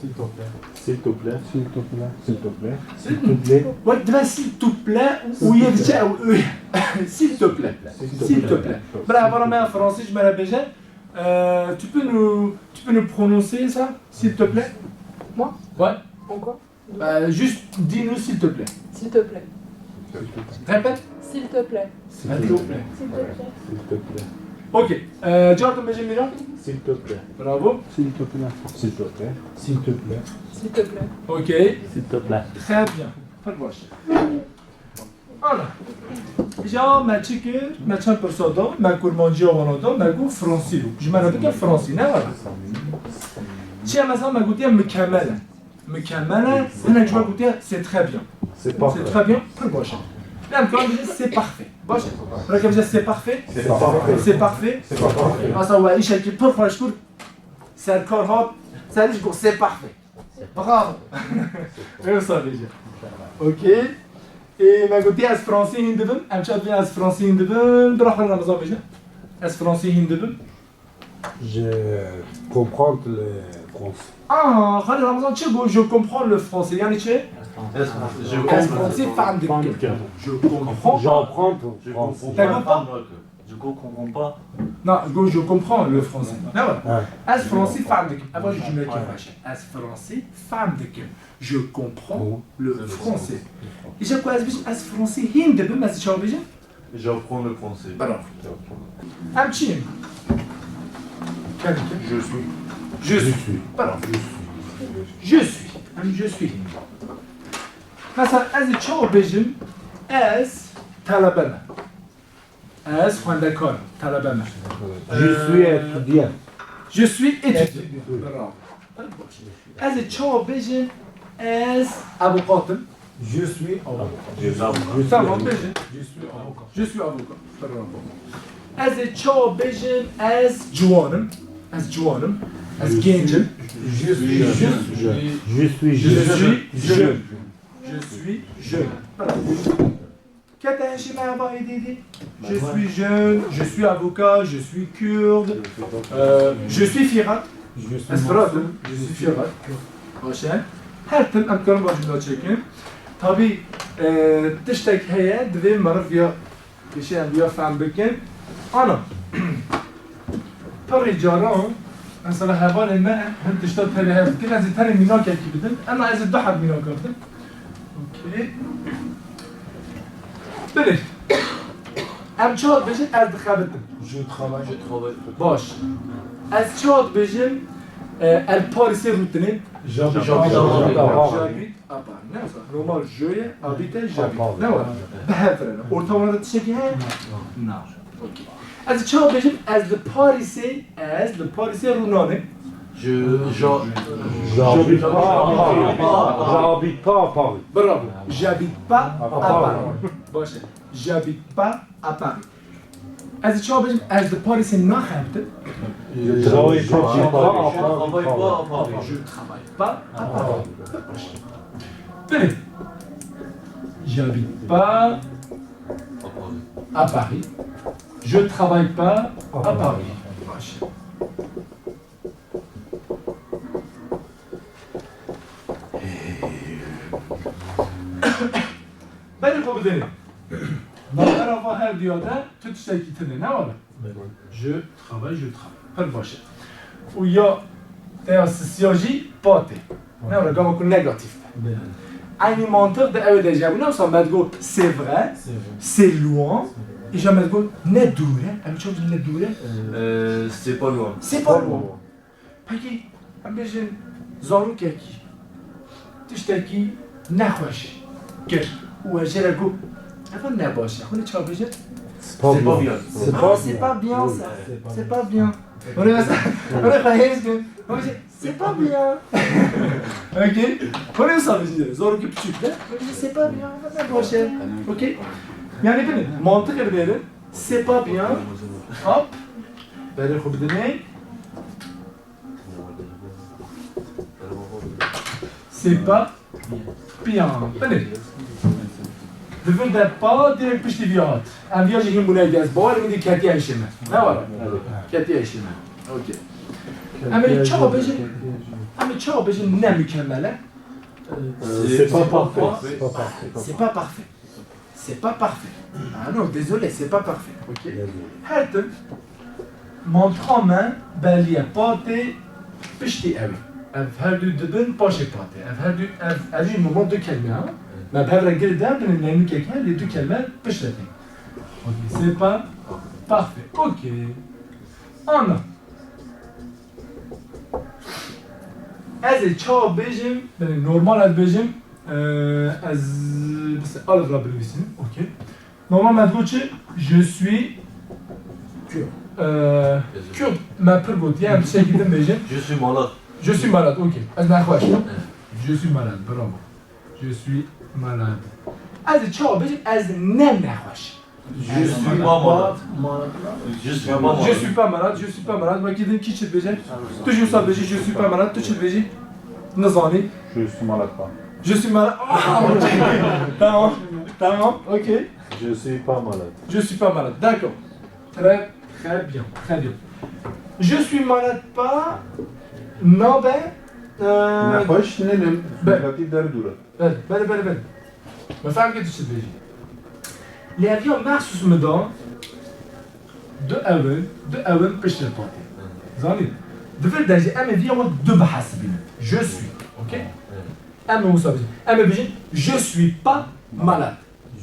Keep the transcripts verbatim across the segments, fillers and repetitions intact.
S'il te plaît. S'il te plaît. S'il te plaît. S'il te plaît. Wek dibe s'il te plaît û yê diçe ew û. S'il te plaît. S'il te plaît. Bira, hevala me ya fransî ji me re bêje. Euh, tu peux nous, tu peux nous prononcer ça, s'il te plaît? Moi? Ouais. Encore? Bah, juste, dis-nous, s'il te plaît. S'il te plaît. Répète. S'il te plaît. S'il te plaît. S'il te plaît. S'il te plaît. Ok. Euh, Jordan, bêje Mîran. S'il te plaît. Bravo. S'il te plaît. S'il te plaît. S'il te plaît. S'il te plaît. Ok. S'il te plaît. Très bien. Pir baş. Ana. Îja me çi kir? Me çend pirsa da, me kurmanciya wana da, me got fransî bû. Ji me re bike fransî, ne were? Çi ye mesela me gotiye mikemel e. Mikemel e, hinek ji we gotiye c'est très bien. C'est parfait. C'est très bien, pir baş e. Em karin bêjin c'est parfait. Baş e. Reke bêje c'est parfait. C'est parfait. C'est parfait. C'est parfait. Asa we îşekî pir xweş kir. Serkar hat, ser îş got c'est parfait. Bravo. Wê wisa bêje. Ok. Ê, me gotiye ez fransî hîn dibim. Em çawa dibên ez fransî hîn dibim? Bira xwe Remezan bêje. Ez fransî hîn dibim. Je comprends le français. Ah, xalê Remezan çi got? Je comprends le français. Yani çi? Ez fransî, je Ez comprends. Fransî fehm dikim. Fehm dikim. Je comprends. J'apprends le français. Te got pas? Je comprends pas. Non, go, je comprends le français. Ne were? Ha. Ez fransî fehm dikim. Eva jî cumleyekî xweş e. Ez fransî fehm dikim. Je comprends le français. Îja ku ez bêjim, ez fransî hîn dibim, ez çawa bêjim? J'apprends le français. Bravo. Em çi ne? Kevin, kevin. Je suis. Je suis. Bravo. Je suis. Em je suis. Mesela ez ê çawa bêjim, ez telebe me. Ez xwendekar im, telebe me. Je suis étudiant. Je suis étudiant. Bravo. Ez ê çawa bêjim, ez avukat im. Je suis avocat. Tamam, bêjin. Je suis avocat. Je suis avocat. Bravo. Ez ê çawa bêjim, ez ciwan im. Ez ciwan im. Ez genc im. Je suis jeune. Je suis jeune. Je suis jeune. Je suis jeune. Kete hişî me eva êdî dî. Je suis jeune, je suis avocat, je suis kurde, euh, je suis Firat. Ez Firat im, je suis Firat. Baş e. Her tim em karin va cumla çêkin. Tabî, e, tiştek heye, divê meriv ya, pêşî em ya fehm bikin. Ana. Pirî caran, mesela hevalên me hin tişta tevî hev dikin, ez ê tenê mînakekî bidim, ema ez ê du heb mînaka bidim. Okey. Belê. Em çawa dibêjin ez dixebitim? Je travaille. Je travaille. Baş. Ez çawa dibêjim, e, ez li Parîsê rûdinêm? J'habite à Paris. J'habite à Paris. Ne wisa? Normal je ye, habite, j'habite. Ne wisa? Bi hev re ne. Orta wana de tiştekî heye? Na. Okey. Ez çawa bêjim, ez li Parîsê, ez li Parîsê rûnanêm? Je, je, j'habite pas à Paris. J'habite pas à Paris. Bravo. J'habite pas à Paris. Baş e. J'habite pas à Paris. Ez çawa bêjim, ez li Parîsê naxebitim? Je travaille pas à Paris. Je travaille pas à Paris. Baş e. Belê. J'habite pas à Paris. Je travaille pas à Paris. Baş e. Berê xwe bidinê. Navbera va her duya de tu tiştekî tune, ne were? Je travaille, je travaille. Pir baş e. Û ya te ya sisiya jî pa tê. Ne were, gava ku negatîf be. Belê. Eynî mantiq de ew de jî hebû. Ne wisa me digot c'est vrai, c'est vrai, c'est loin. Îja me digot ne dûr e. Em çawa ne dûr e? Euh, c'est pas loin. C'est pas loin. Pekî, em bêjin zarokekî tiştekî nexweş kir û we jê re got, eva ne baş e. Hûn ê çawa bêjin? C'est pas bien. C'est pas bien. Ah, c'est pas bien ça. C'est pas bien. Hûn ê mesela, hûn ê xwe hêz kin. Hûn ê bêjin, c'est pas bien. Okey. Hûn ê wisa bêjin. Zarokê piçûk de. Hûn ê bêjin, c'est pas bien. Eva ne baş e. Okey. Yani bilin, mantiqê dinêrin. C'est pas bien. Hop. Berê xwe bidinê. C'est pas bien. Belê. Di vir de pa direkt piştî vî hat. Em viya jî hîn bûne dî. Ez bawer im dî ketiye hişê me. Ne were? Ketiye hişê me. Okey. Em ê çawa bêjin? Em ê Çawa bêjin ne mükemmel e? Euh, c'est pas parfait. C'est pas parfait. C'est pas parfait. C'est pas parfait. Ah non, désolé, c'est pas parfait. Ok. Her tim, montra me beriye patê piştî ew ê. Ev her du dibin paşê patê. Ev her du, ev, ev jî normal du kelme ha. Me bi hev re girê de binê neynikek heye, lê du kelme pişt re tê. Ok, c'est pas parfait. Ok. Ana. Ez ê çawa bêjim? Belê, normal ez bêjim, e, ez, bes, alif re binivîsim. Ok. Normal me digot çi? Je suis kurde. E, kurde. Me pir got. Yanî tiştekî din bêjim. Je suis malade. Je suis malade. Ok. Ez nexweş im. Evet. Je suis malade. Bravo. Je suis malade. Ez ê çawa bêjim? Ez ne nexweş im. Je suis pas malade. Je suis pas malade. Je suis pas malade, je suis pas malade. Wekî din kî çi dibêje? Tu jî wisa dibêjî, je suis pas malade, tu çi dibêjî? Nizanî. Je suis malade pas. Je suis malade. Ah, ok. Tamam, tamam, ok. Je suis pas malade. Je suis pas malade, d'accord. Très, très bien, très bien. Je suis malade pas, nabe, euh, nexweş ninim, be- negatif derdûr e. Belê, belê, belê, belê. Me fehm kir tu çi dibêjî. Lê ev ya mexsûs min da, du ew in, du ew in piştre patê. Zanî? Di vir de jî em ê viya wek du bihesibînin. Je suis, ok? Em ê wisa bêjin. Em ê bêjin, je suis pas malade.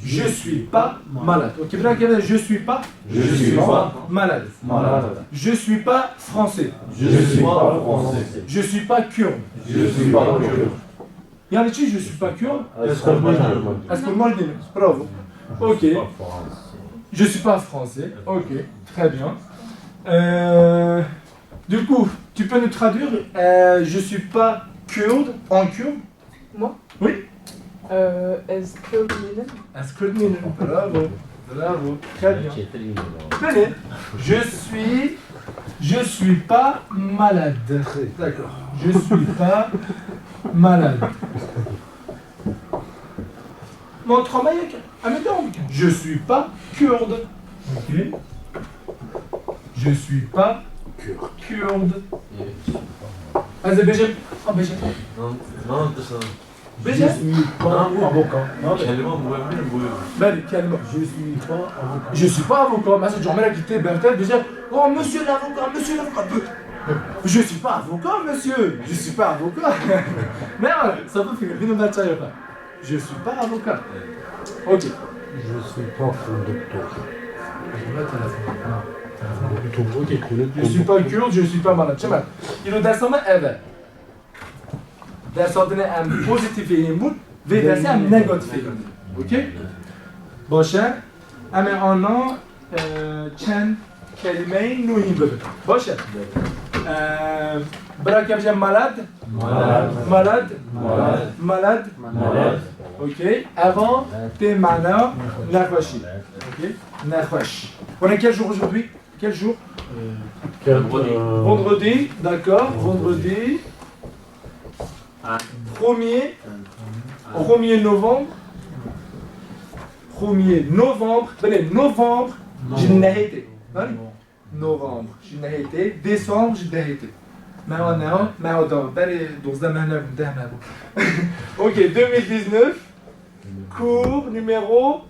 Je suis pas malade. Ok, bira keve, je suis pas. Je suis pas. Malade. Malade. Je suis pas français. Je suis pas français. Je suis pas kurde. Je suis pas kurde. Yanî çi, je suis pas kurde? Ez kurmancî. Ez kurmancî nînim. Bravo. Ok. Je suis pas français. Ok. Très bien. Euh, du coup, tu peux nous traduire, euh, je suis pas kurde en kurde? Moi? Oui. Euh, ez kurd nînim. Ez kurd nînim. Bravo. Bravo. Très bien. Belê. Je suis, je suis pas malade. D'accord. Je suis pas malade. Montre-moi, je suis pas kurde. Ok. Je suis pas kurde. Ez ê bêjim. Ha, bêjim. Non, non, c'est ça. Bêje. Je suis pas avocat. Kelime muhim, muhim. Belê, kelime. Je suis pas avocat. Je suis pas avocat. Mesela camerek tê bertev, bêje, oh, monsieur l'avocat, monsieur l'avocat. Je suis pas avocat, monsieur. Je suis pas avocat. Ne var? Sapı fikir. Bînin ber çay yapar. Je suis pas avocat. Ok. Je suis pas conducteur. Telefon. Ha, telefon. Ok. Je suis pas kurde, je suis pas malade. Çima? Îro dersa me ev e. Dersa din em pozîtîfê yên bûn, vê dersê em negatîfê yên bûn. Okey? Baş e. Em ê ana, e, çend kelîmeyên nû hîn bibin. Baş e. E, bira ke bije malad. Malad. Malad. Malad. Malad. Okey. Evan tê mana nexweşî. Okey. Nexweş. On est quel jour aujourd'hui? Quel jour? Quel, euh, vendredi, d'accord, vendredi. Premier, premier novembre. Premier novembre, belê novembre, ji nehê tê. Belê? Novembre, ji nehê tê. Décembre, ji dehê tê. Meha neha, meha da, berê dozdeh meh nebû, deh meh bû. Ok, deux mille dix-neuf. Cours numéro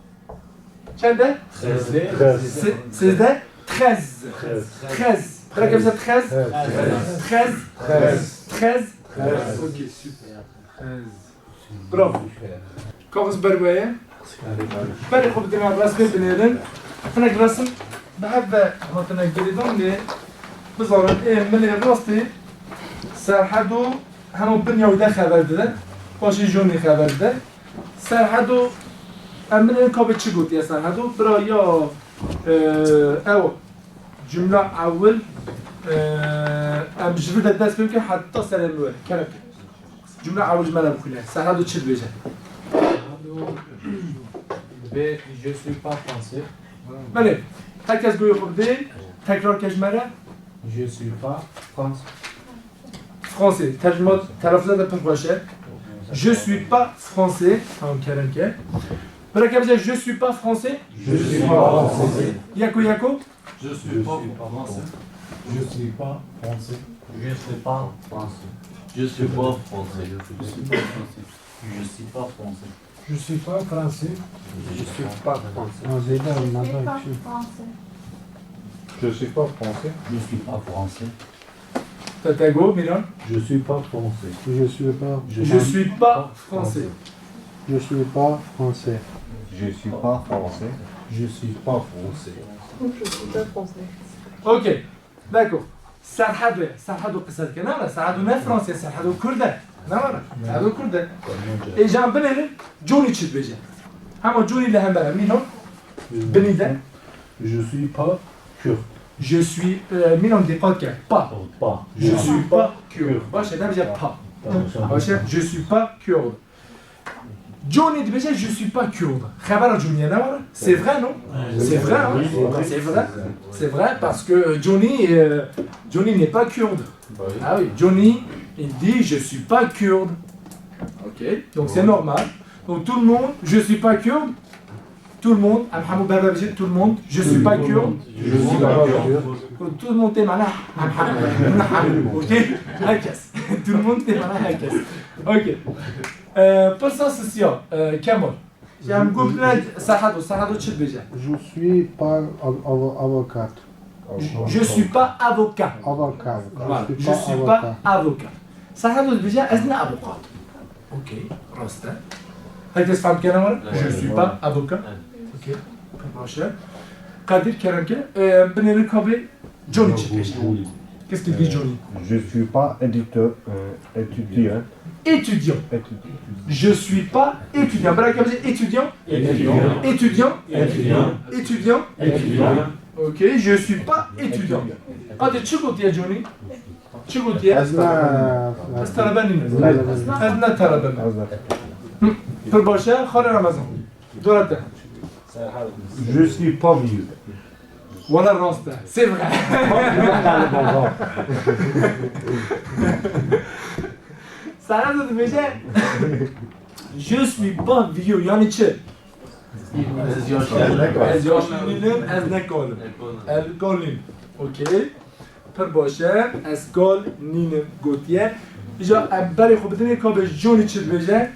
çend e? Treize. Treize. Se-, sêzdeh? Treize. Treize. Treize. Bira ke bije treize. Treize. Treize. Treize. Treize. Ok, super. Treize. Bravo. Kaxiz ber we ye. Berê xwe bidin, resmê binêrin. Hinek resim bi hev ve hatine girêdan lê bizanin ê milê rastî Serhedo hema binya wî de xeber dide. Paşê jonê xeber dide. Serhedo, em binêrin ka bi çi gotiye Serhedo? Bira ya, e, ew, cumla ewil, e, em ji vir de dest pê bikin heta serê min were. Kerem ke. Cumla ewil ji me re bixwîne. Serhedo çi dibêje? Dibê, je suis pas français. Belê. Her kes guhê xwe bidê. Tekrar ke ji me re. Je suis pas français. Français. Tercüme, telaffuza de pir xweş e. Je suis pas français. Tamam, kerem ke. Bira ke bije, je suis pas français. Je suis pas français. Yeko yeko. Je suis pas français. Je suis pas français. Je suis pas français. Je suis pas français. Je suis pas français. Je suis pas français. Je suis pas français. Ah, Zeyda, on n'a pas écrit. Je suis pas français. Je suis pas français. T'as, t'as go, Milan ? Je suis pas français. Je suis pas. Je suis pas français. Je suis pas français. Je suis pas français. Je suis pas français. Je suis pas français. Ok. D'accord. Serhedê, Serhedê qise dike. Ne were? Serhedê ne Fransa, Serhedê Kurd e. Ne were? Serhedê Kurd e. Ê can binêrin, Johnny çi dibêje? Hema Johnny li hember e. Mîno, binî de. Je suis pas kurde. Je suis, euh, Mîno, dîqat ke. Pas. Pas. Je suis pas kurde. Baş e, nebêje pas. Tamam. Baş e, je suis pas kurde. Johnny dibêje, je suis pas kurde. Xebera Johnny ne were? C'est vrai, non? C'est vrai, hein? C'est vrai. C'est vrai, parce que Johnny, euh, Johnny n'est pas kurde. Ah oui, Johnny, il dit, je suis pas kurde. Ok, donc c'est normal. Donc tout le monde, je suis pas kurde. Tout le monde, em hemû berber bijîn, tout le monde, je suis pas kurde. Je suis pas kurde. Tout le monde tê mana, em hemû, em hemû, ok? Herkes. Tout le monde tê mana herkes. Ok. Ee, pirsa sisiya, ee, Kemal. Em gotine Serhado, Serhado çi dibêje? Je suis pas av-, avo-, avocat. Je, je suis pas avocat. Avocat. Voilà, je suis pas avocat. Serhado dibêje ez ne avokat. Ok, rast e. Herkes fehm kene were? Je suis pas avocat. Ok, pir baş e. Kadir, kerem ke, e, binêrin ka bê Johnny çi dibêje? Qu'est-ce qu'il dit, Johnny? Je suis pas éditeur, euh, étudiant. Étudiant. Étudiant. Je suis pas étudiant. Bira ke bêje étudiant. Étudiant. Étudiant. Étudiant. Étudiant. Ok, je suis pas étudiant. Hadi çi gotiye Johnny? Çi gotiye? Ez ne... Ez talebe nînim. Ez ne talebe me. Hı, pir baş e, Xalê Remezan. Dora te. Je suis pas vieux. Wala rast e. C'est vrai. Serhado dibêje, je suis pas vieux. Yani çi? Ez yaşlı nînim, ez ne kal im. Ez kal im. Okey. Pir baş e, ez kal nînim gotiye. Îja em berê xwe bidinê ka bê Johnny çi dibêje.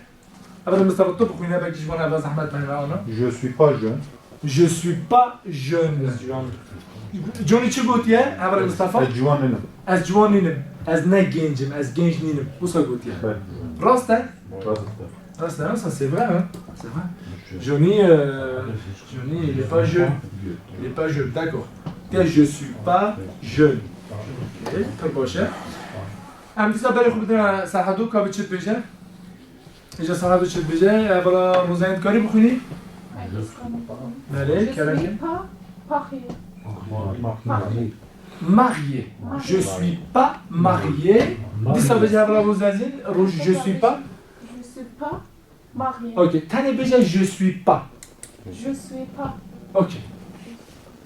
Ev Mustafa tu bixwîne, belkî ji bo eva zehmet me ana. Je suis pas jeune. Je suis pas jeune. Johnny çi gotiye? Ev Mustafa? Ez ciwan nînim. Ez ciwan nînim. Ez ne genc im, ez genc nînim. Wisa gotiye. Belê. Rast e? Rast e. Rast e, rast e, c'est vrai, hein? C'est vrai. Johnny, euh, Johnny, il est pas jeune. Il est pas jeune, d'accord. Te, je suis pas jeune. Ok, pir baş e. Em dîsa berê xwe bidin Serhado, ka bi çi dibêje? Îja Serhado çi dibêje? Ev bala Rozayen dikarî bixwînî? Belê, kerem ke. Je suis pas, pas marié. Marié. Marié. Je suis pas marié. Dîsa bêje hevala Rozazîn, Roj, je suis pas. Je suis pas marié. Ok, tenê bêje je suis pas. Je suis pas. Ok.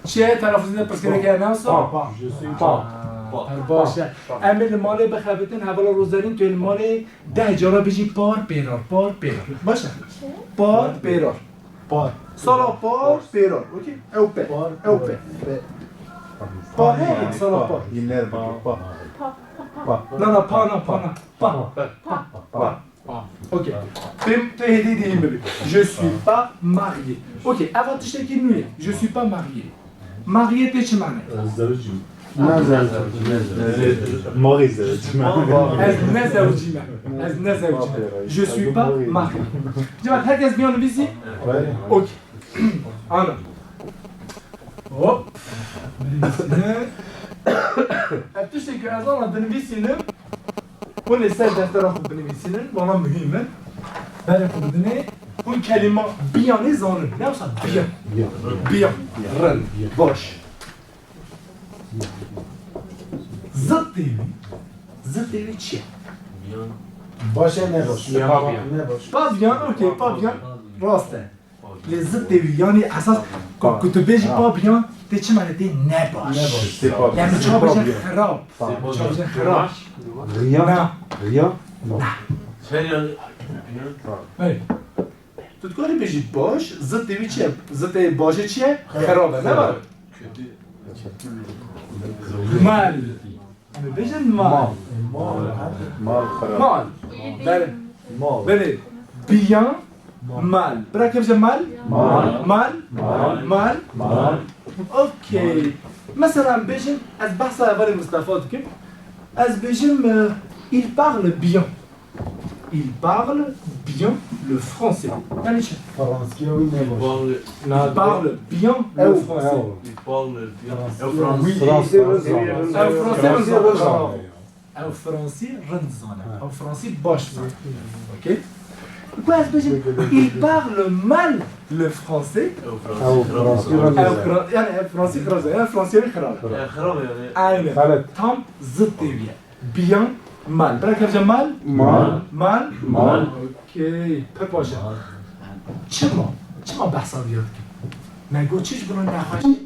Çi ye? Telaffuzê de pirsgirêk heye, ne wisa? Pas. Je suis pas. Pas. Pir baş e. Em ê li malê bixebitin, hevala Rozazîn, tu yê li malê deh cara bêjî par pêrar, par pêrar. Baş e? Par pêrar. Par. Sala par pêrar. Okey? Ew pe. Ew pe. Pa heye, sala par. Yine pa. Pa. Pa. Na, na, pa, na, pa, na. Pa. Pa. Pa. Pa. Okey. Pê, pê hêdî dî hîn bibî. Je suis pas marié. Okey, eva tiştekî nû ye. Je suis pas marié. Marié tê çi mane? Zewicî. Ne zewicî. Marî zewicî. Ez ne zewicî me. Ez ne zewicî me. Je suis pas marié. Cemaat, herkes biyan nivîsî? Okey. Ana. Hop. Ev tiştê ku ez ana dinivîsînim, hûn ê ser deftera xwe binivîsînin, wana muhîm in. Berê xwe bidinê, hûn kelîma biyanê zanin. Ne wisa biyan? Biyan. Biyan. Rind. Baş. Zitê wî. Zitê wî çi ye? Biyan. Baş e, ne baş? Biyan. Ne baş? Pas biyan, okey, pas biyan. Rast e. Lê zitê wî, yanî esas ku, ku tu bêjî pa biyan, tê çi mane tê nebaş. Nebaş, tê pa biyan. Yani çawa bêje xirab. Çawa bêje xirab. Riya. Na. Riya. Na. Hey. Tu dikarî bêjî baş, zitê wî çi ye? Zitê başê çi ye? Xirab e, ne var? Mal. Em ê bêjin mal. Mal. Mal xirab. Mal. Belê. Mal. Belê. Bien. Mal. Mal. Bira kevje mal. Mal. Mal. Mal. Mal. Mal. Okey. Mesela em bêjin, ez behsa hevalê Mustafa dikim. Ez bêjim, e, il parle bien. Il parle bien le français. Yani çi? Franskiya wî ne baş. Il parle bien le français. Il parle bien. Ew fransî. Ew fransî. Ew fransî. Ew fransî rind zane. Ew fransî baş zane. Okey? Ku ez bêjim, il parle mal le français. Ew fransî rind zane. Ew fra-, yani ew fransî xirab zane. Yani fransî wî xirab e. Xirab e yani. Aynen. Tam zıt tê vî ye. Bien, mal. Bira kevje mal? Mal. Mal? Mal. Okey. Pir baş e. Çima? Çima behsa viya dikin? Me got çi ji bo nexweşî?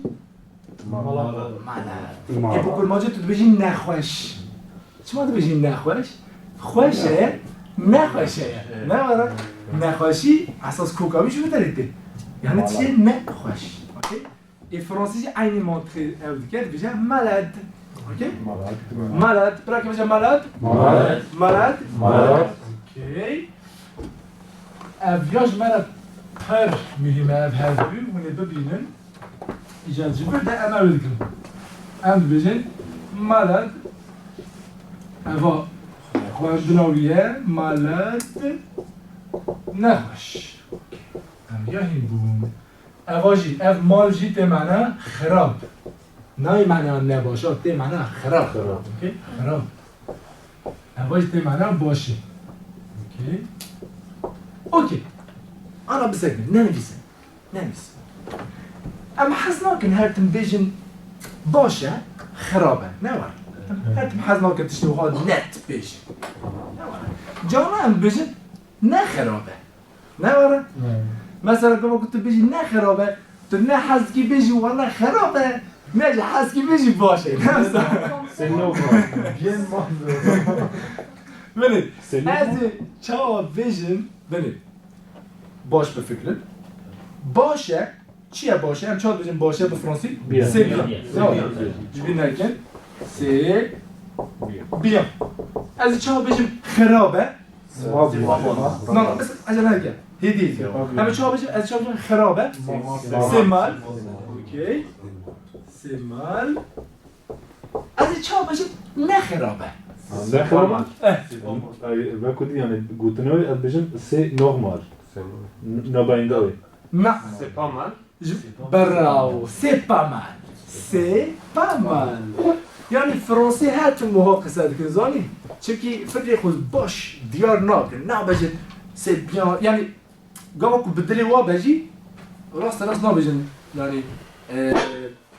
Mal. Mal. Mal. Ê, bi kurmancî tu dibêjî nexweş. Çima dibêjî nexweş? Xweş e, nexweş e. Ne were? Nexweşî esas koka wî ji wî derê tê. Yani tiştê nexweş. Okey? Ê fransî jî eynî mantiqê ew dike, dibêje malade. Okey? Malade. Malade. Bira kevje malade? Malade. Malade. Malade. Okey. Ev ya ji me re pir muhîm e, ev her du hûn ê bibînin. Îcar ji vir de em ew ê dikin. Em dibêjin malad, eva xwendina wî ye, malad nexweş. Em ya hîn bûn. Eva jî, ev mal jî tê mana xirab. Nayê mana nebaş, tê mana xirab. Xirab. Okey? Xirab. Eva jî tê mana baş e. Okey. Okey. Ana bisekine, nenivîse. Nenivîse. Em hez nakin her tim bêjin baş e, xirab e. Ne were? Her tim hez nakin tiştê wiha net bêjin. Ne were? Carna em bêjin ne xirab e. Ne were? Ne. Mesela, gava ku tu bêjî ne xirab e, tu ne hez dikî bêjî wele xirab e, ne jî hez dikî bêjî baş e. Ne wisa? C'est normal. Bien mal. Belê, c'est normal. Ez ê çawa bêjim? Belê. Baş bifikirin. Baş e. Çi ye baş e? Em çawa dibêjin baş e bi fransî? Bien. C'est bien. Bien. Tamam. Bien. Ji bîr nekin. C'est bien. Ez ê çawa bêjim xirab e? C'est pas bon. Non, non, ez, ez ne dikim. Hêdî. Tamam. Em çawa bêjin, ez çawa bêjim xirab e? C'est mal. C'est mal. Okey. C'est mal. Ez ê çawa bêjim ne xirab e? Ne xirab e? Eh. Ay, ve kudî yani gotinê wê ez bêjim c'est normal. N-, nabayînda wê. Na. C'est pas mal. Ji-, bravo. C'est pas mal. C'est pas mal. Yani fransî her tim wiha qise dikin, zanî? Çimkî fikrê xwe baş diyar nakin. Nabêjin c'est bien. Yani gava ku bi dilê wa be jî, rast rast nabêjin. Yani, e,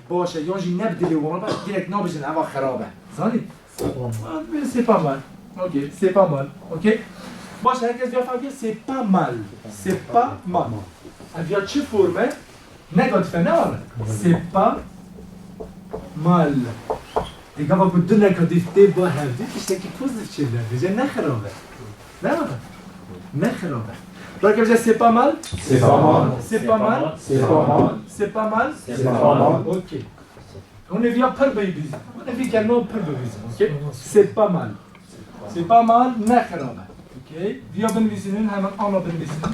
baş e, yan jî ne bi dilê wan be, direkt nabêjin eva xirab e. Zanî? C'est pas mal. C'est pas mal. Okey, c'est pas mal. Okey. Baş e, herkes ya fakir, c'est pas mal. C'est pas mal. Ev ya çi form e? Negatif e, ne were? C'est pas mal. Ê, gava ku du negatif tê ba hevdî, tiştekî pozitif çêdibe. Dibêje ne xirab e. Ne were? Ne xirab e. Belkî bêje c'est pas mal. C'est pas mal. C'est pas mal. C'est pas mal. C'est pas mal. C'est pas mal. Okey. Hûn ê viya pir bibîzin. Hûn ê vî kelma pir bibîzin. Okey? C'est pas mal. C'est pas mal, ne xirab e. Okey? Viya binivîsînin, hemen ana binivîsînin.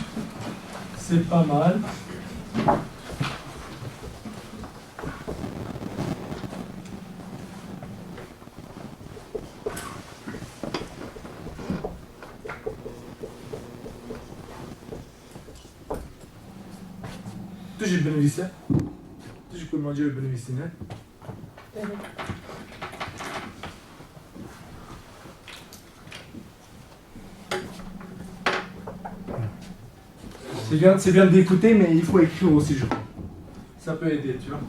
C'est pas mal. Tu jî binivîse. Tu jî kurmancê wê binivîsîne. C'est bien, c'est bien d'écouter, mais il faut écrire aussi, je crois. Ça peut aider, tu vois.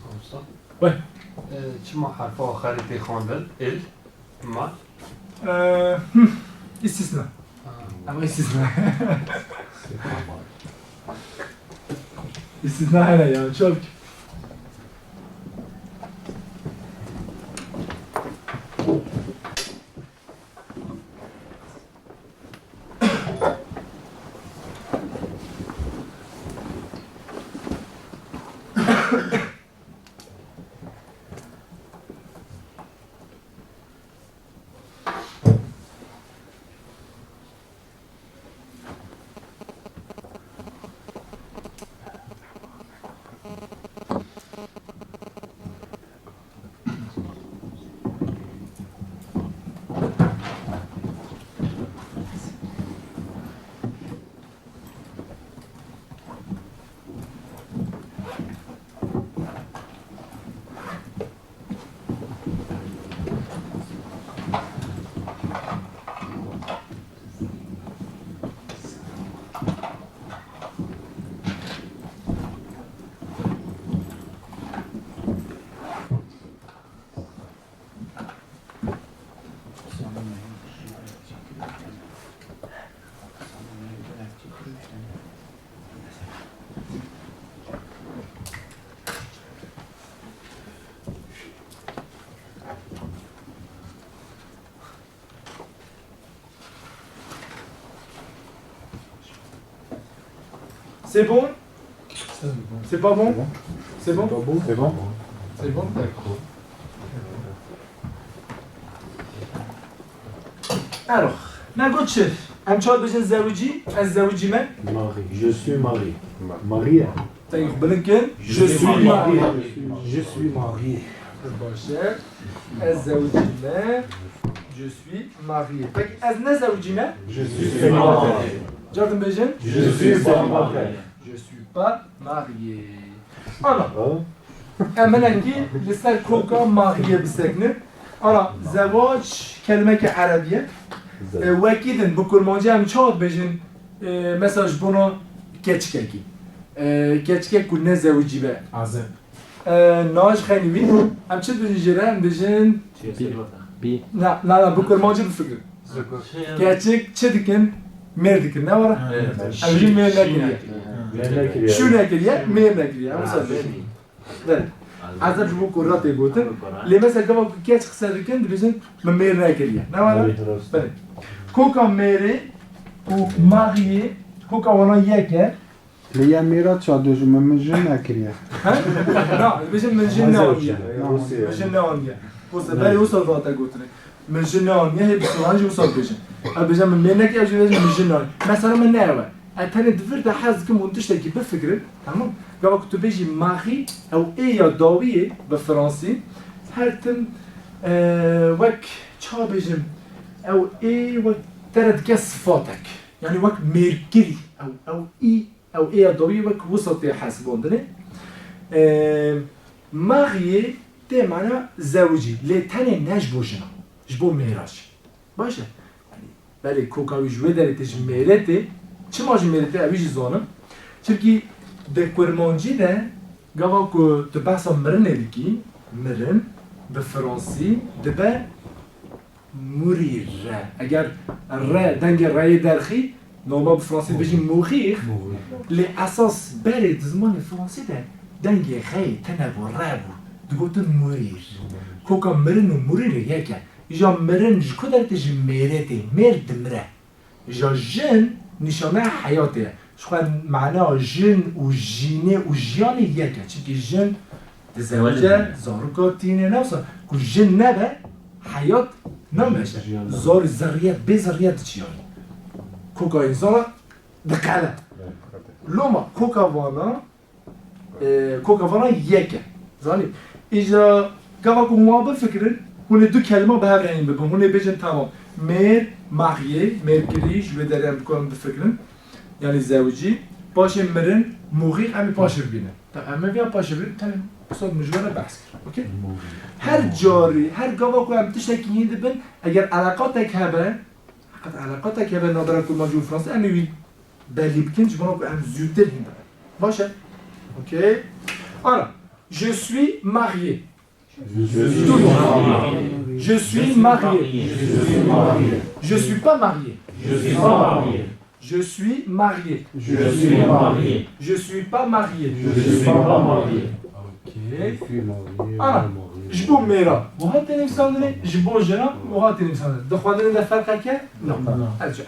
Comme ça. Ouais. Ee, çima herfa axirî tê xwendin? Il, mal? Ee, hmm, istisna. Ha. Ama istisna. Istisna hene ya, çok. C'est bon? C'est pas bon? C'est bon? C'est bon? C'est bon? D'accord. Alors, me got çi? Em çawa dibêjin zewicî? Ez zewicî me? Marié. Je suis marié. Marié. Tey xwe bilind kin. Je suis marié. Je suis marié. Baş e. Ez zewicî me. Je suis marié. Peki ez ne zewicî me? Je suis célibataire. Car dibêjin? Je suis célibataire. Je suis pas marié. Ana. Em hinekî li ser koka marié bisekinin. Ana, zewac kelimeke erebî ye. E, wekî din bi kurmancî em çawa dibêjin? E, mesela ji bona keçikekî. E, keçikek ku ne zewicî be. Azeb. E, na ji xeynî wî. Em çi dibêjin jê re? Em dibêjin... Bi. Na, na, na, bi kurmancî bifikirin. Keçik çi dikin? Mêr dikin, ne were? Evet. Em jî mêr nekiriye. Ne nekiriye? Çû nekiriye, mêr nekiriye. Em wisa dibêjin. Belê. Ezeb ji bo kura tê gotin. Lê mesela gava ku keç qise dikin, dibêjin min mêr nekiriye. Ne were? Evet, rast. Belê. Koka mêrê û mariyê, koka wana yek e. Lê ya mêra ça dibêjin, min, min jin nekiriye. He? Na, dibêjin min jin neaniye. Min jin neaniye. Wisa belê wisa date gotinê. Min jin neaniye, hê bi soran jî wisa dibêjin. Ew dibêjin min mêr nekiriye, ew jî dibêjin min jin neaniye. Mesela min ne ew e. Ez tenê di vir de hez dikim hûn tiştekî bifikirin. Tamam? Gava ku tu bêjî mari, ew ê ya dawiyê bi fransî, her tim, e, wek ça bêjim, ew ê wek te re dike sifatek. Yanî wek mêrkirî, ew, ew î, ew ê ya dawiyê wek wisa tê hesibandinê. E, mariyê tê mana zewicî, lê tenê ne ji bo jina, ji bo mêra jî. Baş e. Yanî, belê koka wî ji wê derê tê, ji mêrê tê. Çima ji mêrê tê, ew jî zanim. Çimkî di kurmancî de gava ku tu behsa mirinê dikî, mirin, bi fransî dibe mourir. Eger re, dengê reyê derxî, normal bi fransî dibêjî mourir. Lê esas berê di zimanê fransî de dengê reyê tune bû, re bû. Digotin mourir. Koka mirin û mourir yek e. Îja mirin ji ku derê tê? Ji mêrê tê. Mêr dimire. Îja jin nîşaneya heyatê ye. Ji xwe mana jin û jînê û jiyanê yek e. Çimkî jin dizewece, zaroka tîne, ne wisa. Ku jin nebe, heyat nameşe. Zarî zerriyet, bê zerriyet diçiya. Koka însana diqele. Loma koka vana, e, koka vana yek e. Zanî? Îja gava ku hûn wan bifikirin, hûn ê du kelima bi hev re hîn bibin. Hûn ê bêjin tamam. Mêr, marié, mêrkirî, ji wê derê em dikarin bifikirin. Yanî zewicî. Paşê mirin, mourir, em ê paşê bibînin. Ta em ê viya paşê bibînin, tenê qisa min ji we re behs kir. Okey? Her carî, her gava ku em tiştekî hîn dibin, eger eleqatek hebe, heqet eleqatek hebe navbera kurmancî û fransî, em ê wî belî bikin, ji bo ku em zûtir hîn bibin. Baş e? Okey. Ana, je suis marié. Je suis marié. Je suis pas marié. Je suis marié. Je suis marié. Je suis pas marié. Je suis pas marié. Okey. Ana, ji bo mêra wiha tê nivîsandinê, ji bo jina wiha tê nivîsandinê. Di xwendinê de ferqek e? Na. Ez jî.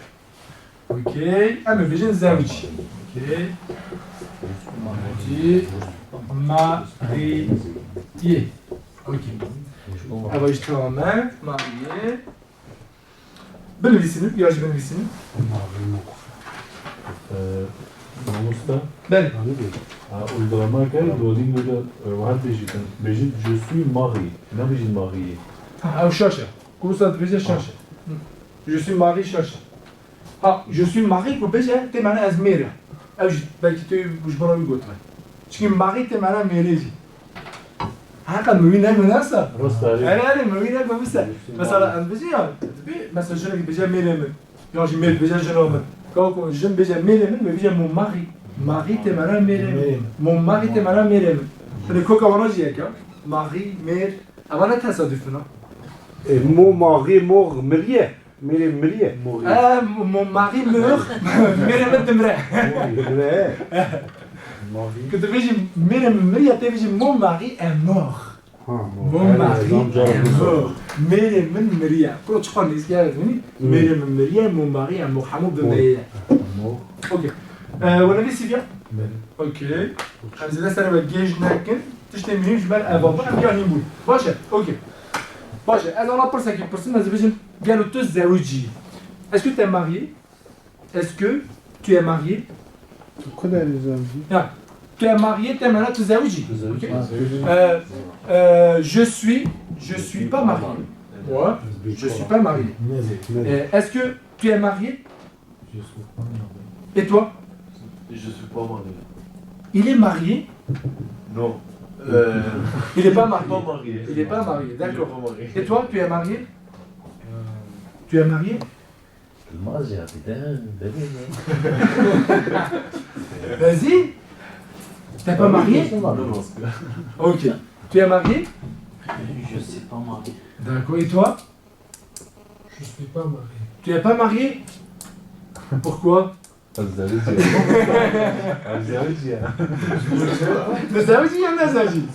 Okey. Em ê bêjin zewicî. Okey. Zewicî. Mariye. Okey. Eva jî tamam e. Mariye. Binivîsînim, ya jî binivîsînim. Ee, mamosta. Belê. Ha, uygulama kay, Duolingo'da, e, wiha dibêjin, bêjin, je suis marié. Nebêjin marié. Ha, ew şaş e. Ku wisa dibêje şaş e. Je suis marié şaş e. Ha, je suis marié ku bêje, tê mana ez mêr im. Ew jî belkî tu ji bo wî gotime. Çimkî marié tê mana mêrê jî. Heqa min wî negot, ne wisa? Rast e. Erê, erê, min wî negot, wisa. Mesela em dibêjin ya, dibê, mesela jinekî bêje mêrê min. Yan jî mêr bêje jina min. Ka ku jin bêje mêrê min, wê bêje mon mari. Mari tê mana mêrê min. Mon mari tê mana mêrê min. Lê koka wana jî yek e. Mari, mêr. Eva ne tesaduf in ha. E, mon mari mor miriye. Mêrê miriye. E, mon mari meurt. Mêrê min dimire. Miriye. Ku tu bêjî mêrê min miriye, tê bêjî mon mari est mort. Ha. Mon mari est mort. Mêrê min miriye. Kuro çiqas nêzîk e, dibînî? Mêrê min miriye, mon mari est mort. Hemû bi me ye. Okey. E, we nivîsî viya? Belê. Okey. Em zêde serê we gêj nekin. Tiştê muhîm ji ber eva bû, em ya hîn bûn. Baş e, okey. Baş e, ez ana pirsekî pirsim, ez dibêjim, gelo tu zewicî yî? Est-ce que tu es marié? Est-ce que tu es marié? Tu connais les avis? Ya, tu es marié, te mena tu zewicî. Tu zewicî. Okey. Ha, tu zewicî. Euh, euh, je suis, je suis pas marié. Ouais, je suis pas marié. Nezî, nezî. Euh, est-ce que tu es marié? Je suis pas marié. Et toi? Je suis pas marié. Il est marié? Non. Euh, Il est pas marié. Pas marié. Il est pas marié, d'accord. Il est pas marié. Et toi, tu es marié? Euh, Tu es marié? Vas-y. T'es pas marié? Non, non, c'est pas... Ok. Tu es marié? Je suis pas marié. D'accord. Et toi? Je suis pas marié. Tu es pas marié? Pourquoi? Azerbaycan. Azerbaycan. Azerbaycan, Azerbaycan.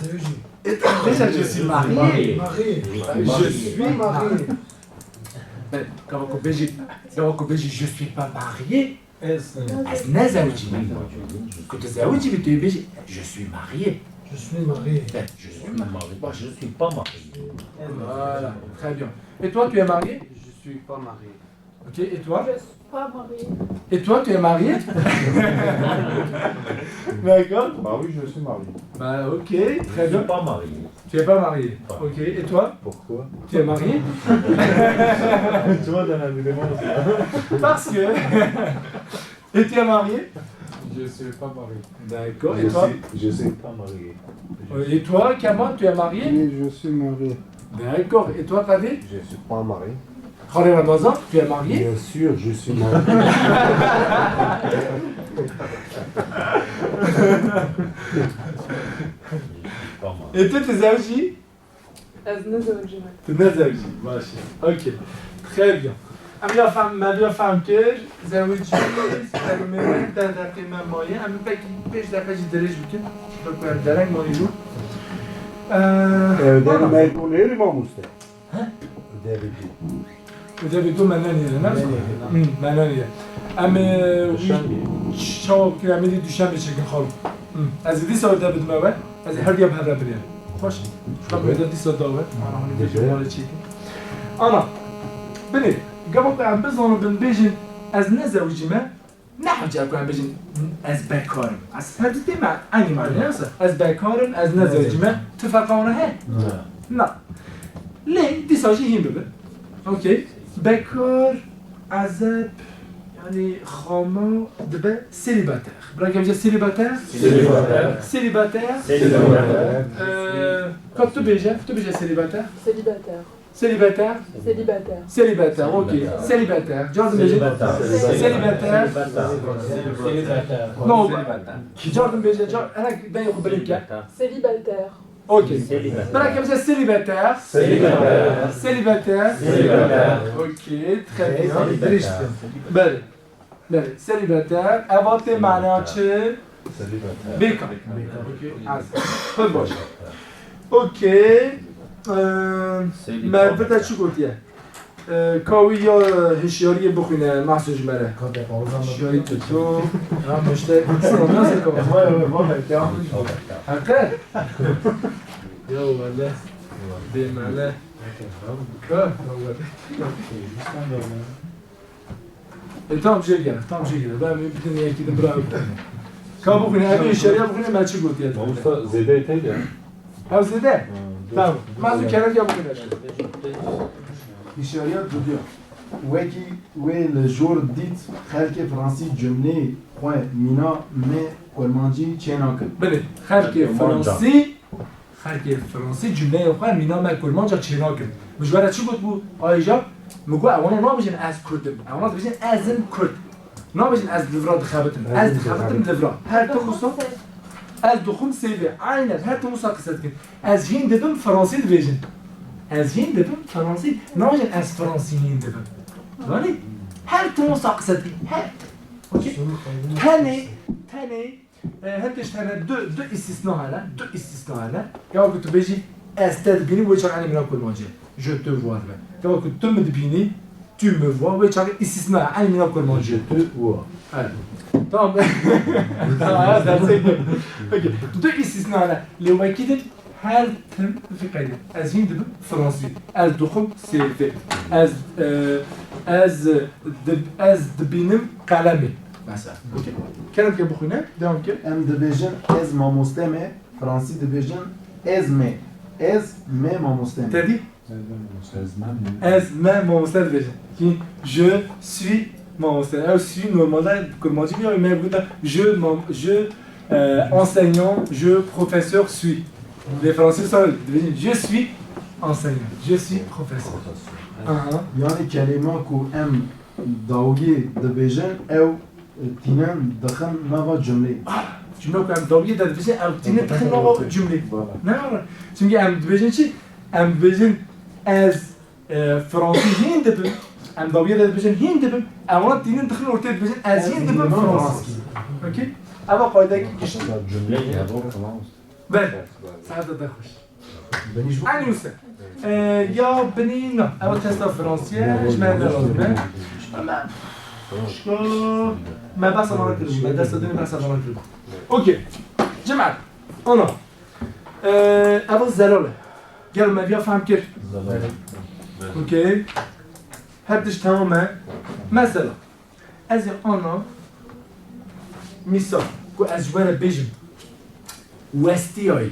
Déjà, je suis marié. Marié. Je suis marié. Ben, quand on dit, quand on dit, je suis pas marié, ez nezewicî me. Ku tu zewicî bî, tu bêjî, je suis marié. Je suis marié. Ben, je suis marié. Moi, je suis pas marié. Voilà, très bien. Et toi, tu es marié? Je suis pas marié. Ok, et toi? Je suis pas marié. Et toi, tu es marié? D'accord. Bah oui, je suis marié. Bah, ok, très bien. Je suis pas marié. Tu es pas marié. Pas. Ok, et toi? Pourquoi? Tu es marié? Tu vois, dans la vidéo, c'est... Parce que... Et tu es marié? Je suis pas marié. D'accord. Et toi? Je suis, je suis pas marié. Euh, et toi, Kamal, tu es marié? Oui, je suis marié. D'accord. Et toi, Kadir? Je suis pas marié. Khalil Ramazan, tu es marié? Bien sûr, je suis marié. Et toi, tu es marié? Ez nezewicî me. Tu nezewicî, baş e. Okey. Très bien. Em ya fehm, me ya fehm kir, zewicî, fermê me, deh deqê me maye, em belkî pênc deqe jî dirêj bikin. Wek em dereng manî bû. Ee, Ee, bana. Derî me bû nêrî mamoste. He? Ödevi tu. Ödevi tu me nenîne, ne? Nenîne. Hı, me nenîne. Em, e, Duşenbê. Çawa bikir, em êdî duşenbê çêkin xalo. Hı. Ez ê dîsa ödevi dime we. Ez ê her diya bi hev re binêrim. Baş. Bak, ödev dîsa da we. Ana, hani bir şey çêkin. Ana. Binê. Gava ku em bizanin, bin bêjin, ez nezewicî me. Ne hewce ku em bêjin ez bekar im. Ez her du tê me eynî mane, ne? Ez bekar im, ez nezewicî me. Tu ferqa wana heye? Ne. Na. Lê dîsa jî hîn bibe. Okey. Bekar, ezeb, yani xama dibe célibataire. Bira kevce célibataire? Célibataire. Célibataire. Célibataire. Ee, ka tu bêje, tu bêje célibataire. Célibataire. Célibataire? Célibataire. Célibataire, ok. Célibataire. Célibataire. Cardim bêje. Célibataire. Célibataire. Célibataire. Non. Cardim bêje, car-, hinek dengê xwe bilind ke. Célibataire. Ok. Célibataire. Bira kevce célibataire. Célibataire. Célibataire. Célibataire. Ok, très bien. Célibataire. Belê. Belê, célibataire, eva tê mana çi? Célibataire. Bêkar. Bêkar. Okey, ez. Pir baş. Okey. Ee, Merve te çi gotiye? Ee, ka wî ya hişyariyê bixwîne, Mahsun ji me re. Hişyarî tu tu. Ya, muşte, nasıl ka? Heqe? Ya, wele. Bê mele. Ka, wele. E, tam jê gere, tam jê gere. Ben bir bütün yekî de bira. Ka bixwîne, ev hişyariya bixwîne, me çi gotiye? Mamosta zêde tê ya. Ev zêde? Hı, dur. Tamam. Dur, dur. Mazu kerem ya bixwîne. Hişyariya dudiya. Wekî wê li jor dît xelkê Fransî cumleyê xwe mîna me kurmancî çênakin. Belê, xelkê Fransî Xelkê Fransî cumleya xwe mîna me kurmanca çênakin. Min ji we re çi gotibû? Ayrıca min got, ewana nabêjin ez Kurd im. Ewana dibêjin ez im Kurd. Nabêjin ez li vira dixebitim. Ez dixebitim li vira. Her tim wisa ez dixwim sêvê. Aynen. Her tim wisa qise dikin. Ez hîn dibim Fransî dibêjin. Ez hîn dibim Fransî. Nabêjin ez Fransî hîn dibim. Zanî? Her tim wisa qise dikin. Her tim. Okey? Tenê, tenê E, hin tişt hene, du, du îstîsna hene, du îstîsna hene. Ya ku tu bêjî, ez te dibînim, wê çax enê mîna kurmancî ye. Je te vois dibe. Ya ku tu min dibînî, Tu me vois, wê çaxê îstîsna ye, eynî wek kurmancî. Je te vois. Evet. Tamam. Ha, dersê. Peki. Du îstîsna ne? Lê wekî din her tim vî qeydê. Ez hîn dibim fransî. Ez dixwim sêvê. Ez, e, ez, e, dib-, ez dibînim qelemê. Mesela. Okey. Kerem ke bixwîne, devam ke. Em dibêjin ez mamoste me, fransî dibêjin ez me. Ez me mamoste me. Te dî? Ez me mamoste. Ez me mamoste dibêjin. Ki je suis mamoste. Ew suis normalde kurmancî bîya, me gote je mam-, je, euh, enseignant, je professeur suis. Lê fransî wisa dibêjin je suis enseignant, je suis professeur. Aha. Yani kelîma ku em dawiyê dibêjin ew tînin dixin nava cumleyê. Ah, cumle ku em dawiyê de dibêjin, ew tînin dixin nava cumleyê. Voilà. Ne? Çünkü em dibêjin çi? Em dibêjin ez, e, fransî hîn dibim. Em dawiyê de dibêjin hîn dibim. Ewan tînin dixin ortê dibêjin ez hîn dibim fransî. Okey? Eva qaydekî gişt. Cumleyê hevok tamam. Ben. Saete de xweş. Benî ji bo Enûse. Ee, ya binî na. Ew testa Fransiyê, ji me ne lazim e. Ama, şko, me behsa wana kirin, me dersa dinê behsa wana kirin. Okey. Cemaat. Ana. Ee, ev Zelal e. Gel me viya fehm kir. Okey. Her tişt tamam e. Mesela. Ez ê ana mîsal ku ez ji we re bêjim westiyayî.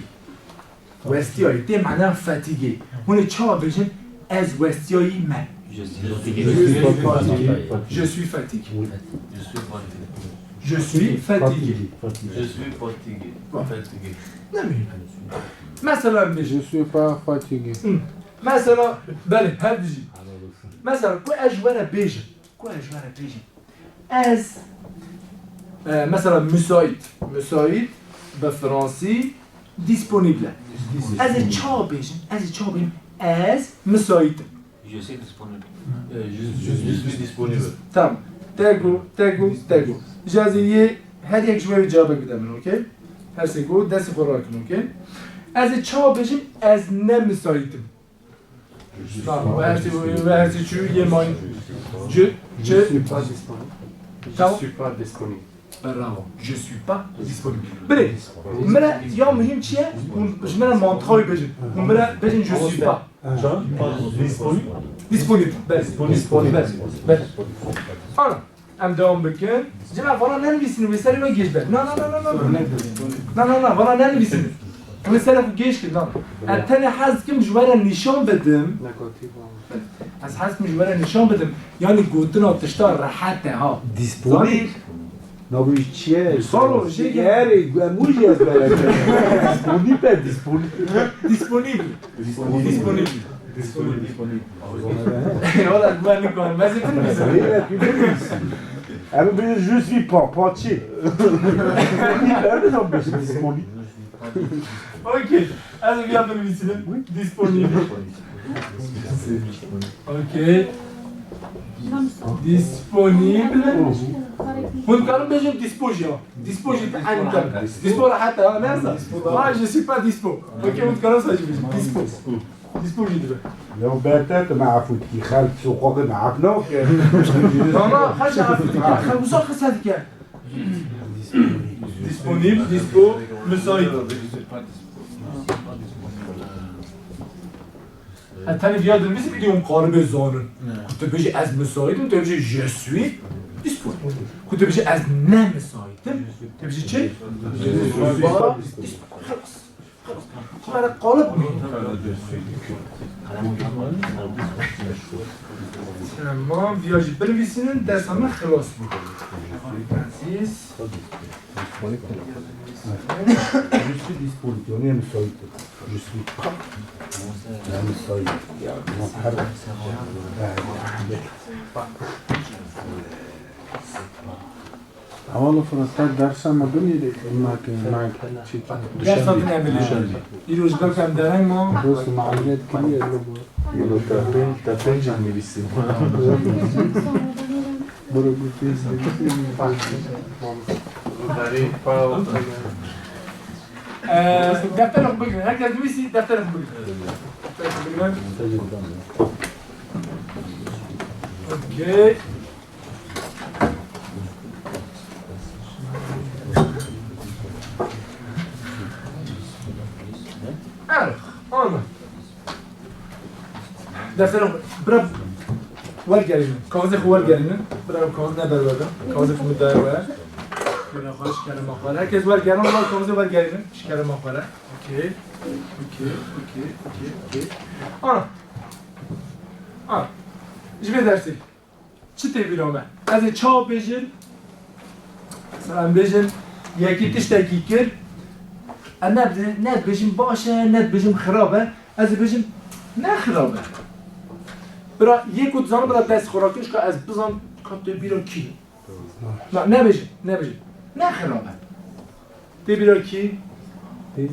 Westiyayî tê mana fatigué. Hûn ê çawa bêjin ez westiyayî me? Je suis fatigué. Je suis fatigué. Je suis fatigué. Je suis fatigué. Je suis fatigué. Fatigué. Ne mühim. Mesela bêjin. Je suis pas fatigué. Hı. Mesela, belê, her dijî. Mesela ku ez ji we re bêjim. Ku ez ji we re bêjim? Ez, e, mesela, müsait. Müsait bi fransî disponible. Ez ê çawa bêjim? Ez ê çawa bêjim? Ez müsaitim. Je suis disponible. E, je, je, je suis disponible. Tamam. Tego, tego, tego. Ji ez ê yê her yek ji we wê cevabek bide min, okey? Her sê ku destê xwe rakin, okey? Ez ê çawa bêjim? Ez ne müsaitim. Tamam, ve her şey, ve her şey şu yemeğin. Je, je, je suis pas disponible. Tamam. Je suis pas disponible. Bravo. Je suis pas disponible. Belê, min re ya muhîm çi ye? Hûn ji min re mantiqa wî bêjin. Hûn min re bêjin je suis pas. Disponible. Disponible. Belê. Disponible. Belê. Belê. Ana. Em devam bikin. Cima vana nenivîsînin, wê serê me gêj be. Na, na, na, na, na. Na, na, na, vana nenivîsînin. Wê serê xwe gêj kir, na. Ez tenê hez dikim ji we re nîşan bidim. Ez hez dikim ji we re nîşan bidim. Yanî gotina tişta rehet e, ha. Disponible. Zanî? Na, bu çi ye? Salo, şey gel. Erê, em wî jî ezber dikin. Disponible, disponible. Disponible. Disponible. Disponible. Disponible. Wala, ben ne kadar, ben zeytin mi? Öyle, bir de bilirsin. Abi, bir je suis pas, pas çi? Ben de tam bir şey, disponible. Okey. Ez ê vîya binivîsînim. Disponible. Okey. Disponible. Hûn dikarin bêjin dispo jî ya. Dispo jî en tem. Dispo rehet e, ha, ne esa? Ah, je suis pas dispo. Okey, hûn dikarin sa jî bêjin. Dispo. Dispo jî dibe. Lew berte tu me efû dikî, xelk soqoqê me ef nake. Valla, xelk efû dike, xelk wisa qise dike. Disponible, dispo, müsait. Ez tenê viya dinivîsim, îdî hûn karibê zanin. Ku tu bêjî ez müsait im, tu bêjî je suis disponible. Ku tu bêjî ez ne müsait im, tu bêjî çi? Je suis pas disponible. Xelas. Xelas. Ji me re qalib bû. Tamam, viya jî binivîsînin, dersa me xilas bû. Ezîz. Je suis disponible, on est müsait. Je suis pas. Yani müsait. Ya, her. Heval Firat, te dersa me binêrî, me ke, me ke çi? Dersa din em bilî. Îro ji ber ku em dereng ma. Dost, me emeliyat kiriye, lo bu. Te pênc, te pênc nivîsî. Bro, bu pênc nivîsî. Ee, defterê xwe bigirin. Herkes nivîsî, defterê xwe bigirin. Defterê xwe bigirin. Okey. Erx, ana. Defterê xwe, bira, wergerînin. Kaxizê xwe wergerînin. Bira, kaxiz ne berwerda. Kaxizê xwe dayê we. Bira, xwe ji kerema xwe re. Herkes wergerin, bira, kaxizê wergerînin. Ji kerema xwe re. Okey. Okey, okey, okey, okey. Ana. Ana. Ji vê dersê. Çi tê bîra me? Ez ê çawa bêjim? Mesela em bêjin, yekî tiştekî kir, em ne, ne dibêjin baş e, ne dibêjin xirab e. Ez ê bêjim, ne xirab e. Bira, yê ku dizanim bira dest xwe rakir, ji ka ez bizan ka tê bîra kî. Na, nebêjin, nebêjin. Ne xirab e. Tê bîra kî? Tê.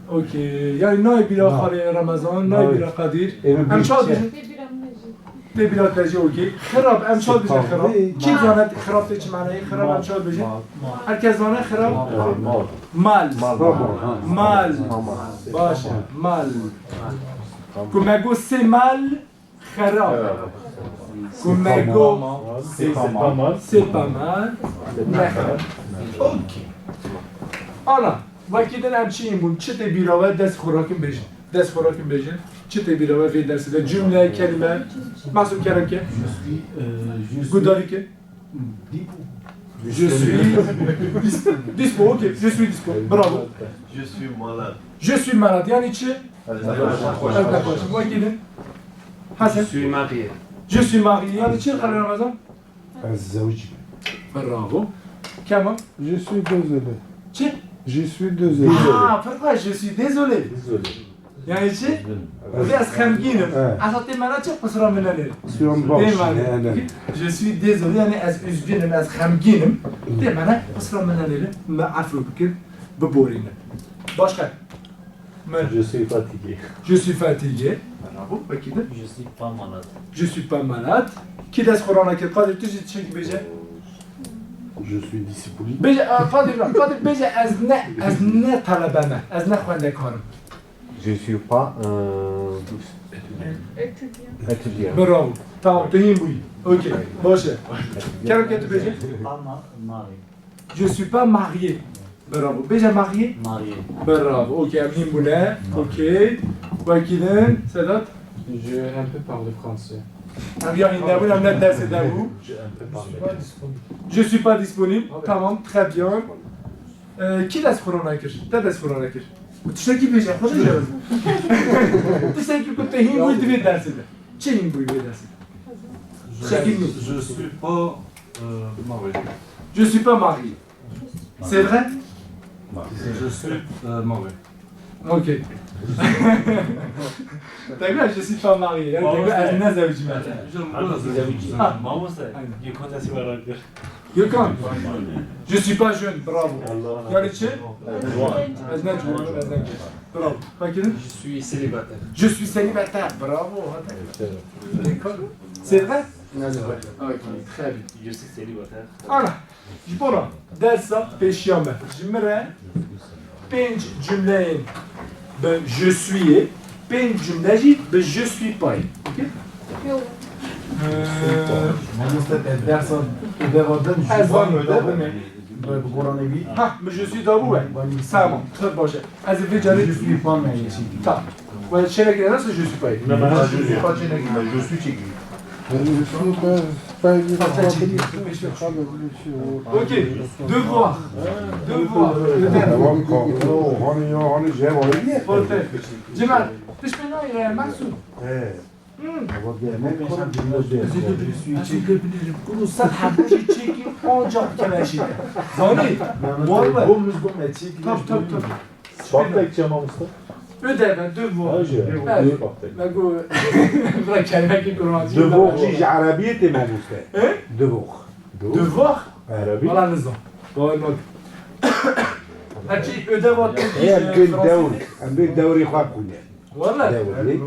Okey. Yani nayê bîra Na. Xalê Remezan, nayê Nayê. Bîra Qedîr. Ême Em bîr çawa çi? Dibêjin? Tê bîra min jî. Tê bîra te jî okey. Xirab, em çawa dibêjin xirab? Mal. Kî zane xirab tê çi manayê? Xirab em çawa dibêjin? Mal. Her kes zane xirab? Mal. Mal. Mal. Mal. Mal. Mal. Mal. Baş e. Mal. Ku me got c'est mal, Xerab. Xerab. Ku me got, c'est pas mal. C'est pas mal. Ne xerab. Ok. Ana, wekî din em çi yên bûn? Çi tê bîra we, dest xwe rakin bêjin. Dest xwe rakin bêjin. Çi tê bîra we vê dersê de? Cumle, kelîme. Masum kerem ke. Je suis, euh, je suis Gudarî ke. Je suis dispo, ok. Je suis dispo. Bravo. Je suis malade. Je suis malade. Yani çi? Ez nexweş im. Wekî din. Hasan. Je suis marié. Je suis marié. Yani çi, Xalil Ramazan? Ez zewicî me. Bravo. Kemal. Je suis désolé. Çi? Je suis désolé. Ah, pourquoi je suis désolé? Désolé. Yani çi? Üzgünüm. Vê ez xemgîn im. Evet. Esa tê mena çi? Qisra min nenêr. Siyon Tê baş, mena. Ne, ne. Je suis désolé, yani ez üzgünüm, ez xemgîn im. Tê mena qisra min nenêr. Me efû bikin, biborînin. Başka? Me- Je suis fatigué. Je suis fatigué. Bravo, wekî din. Je suis pas malade. Je suis pas malade. Kî dest xwe rana kir? Qadir, tu jî tiştekî bêje. Je suis disponible. Bêje, e, Qadir, Qadir, bêje ez ne, ez ne talebe me, ez ne xwendekar im. Je suis pas, euh, étudiant. Bravo. Tamam, tu hîn bûyî. Okey, baş e. Kerem ke tu bêje. Pas ma-, marié. Je suis pas marié. Bravo. Bêje marié. Marié. Bravo. Okey, em hîn bûne. Okey. Wekî din, Sedat. Je un peu parle français. Em ya hîn nebûn, em ne dersê de bû. Je un peu parle. Je suis pas disponible. Tamam, très bien. Ee, kî dest xwe rana kir? Te dest xwe rana kir. Tiştekî bêje, xwe bêje. Tiştekî ku te hîn bûyî di vê dersê de. Çi hîn bûyî vê dersê de? Tiştekî nû. Je suis pas, euh, marié. Je suis pas marié. C'est vrai? Je suis, euh, marié. Ok. Te got, je suis pas marié. Yani, te got, ez nezewicî me. Mamoste, Gökhan destî me rakir. Gökhan. Je suis pas jeune, bravo. Yani çi? Ez ne ciwan im, ez ne genç. Bravo. Bakın. Je suis célibataire. Je suis célibataire, bravo. C'est vrai? Ok, très bien. Je suis célibataire. Ana. Ji bo re dersa pêşiya me ji min re pênc cumleyên bi je suis-ê, pênc cumle jî bi je suis pas-ê. Okey? Mamoste, te dersa ödeva din ji Ez van zanim ödev. Bi, bi goranê wî. Ha, min je suis dabû we. Tamam, très baş e. Ez ê vê carê Je suis pas, mais je suis. Tamam. We çênekê nasıl je suis pas-ê? Ne, ben je suis pas, çênekê. Je suis çêkî. Ok. Devoir. Devoir. Ödev. Tamam, kalktı. Hani ya, hani cevabı niye? Orta. Cemal, dişmena ya, Mahsun. He. Hmm. Ama bir yemek var, bir de. Özür dilerim. Özür dilerim. Kuru sen hafta çekin, ancak keleşi. Zani. Var mı? Gomuz gomuz çekin. Tabii, tabii, tabii. Spaktek çi ye mamoste? Ödev, devoir. Ha, je. Evet. Spaktek. Me got, bira kelmekî kurmancî. Devoir jî ji erebiyê tê mamoste. He? Devoir. Devoir? Erebî? Wala nizam. Bawer me. Her çi ödev hat. Em bên dewr, em bên dewrê xwe bixwîne. Wala. Dewrê.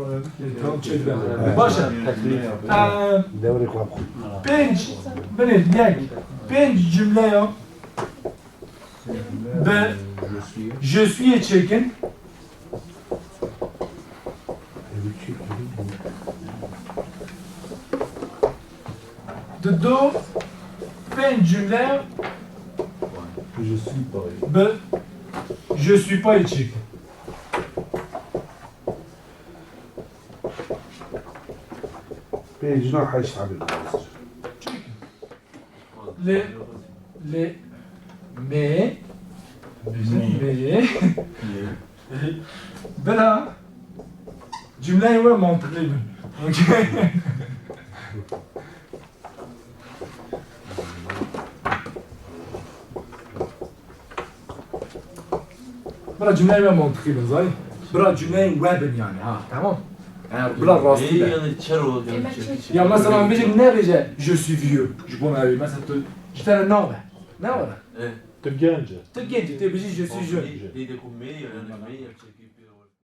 Tamam, çek ben. Baş e. Teklif. Em, Dewrê xwe bixwîne. Pênc, binê, yek, pênc cumleya Bi je suis-ê çêkin. Bi du, pênc cümle. Je suis pas. Bi, je suis pas çêkin. Pêncî na heşt hebin. Çêkin. Lê, lê, me, me, bila cümleyê we mantiqî bin. Okey. Bira cümleyê me mantiqî bin, zay. Bira cümleyê we bin yani, ha, tamam. Yani, bira rastî be. Yani, çero, yani, ya, mesela, bêje, nebêje, je suis vieux, ji bo me wî. Mesela, tu, ji te re nabe. Ne var? E. Tu genc î. Tu genc î, tu bêjî, je suis jeune. Dê de ku me, yani, me,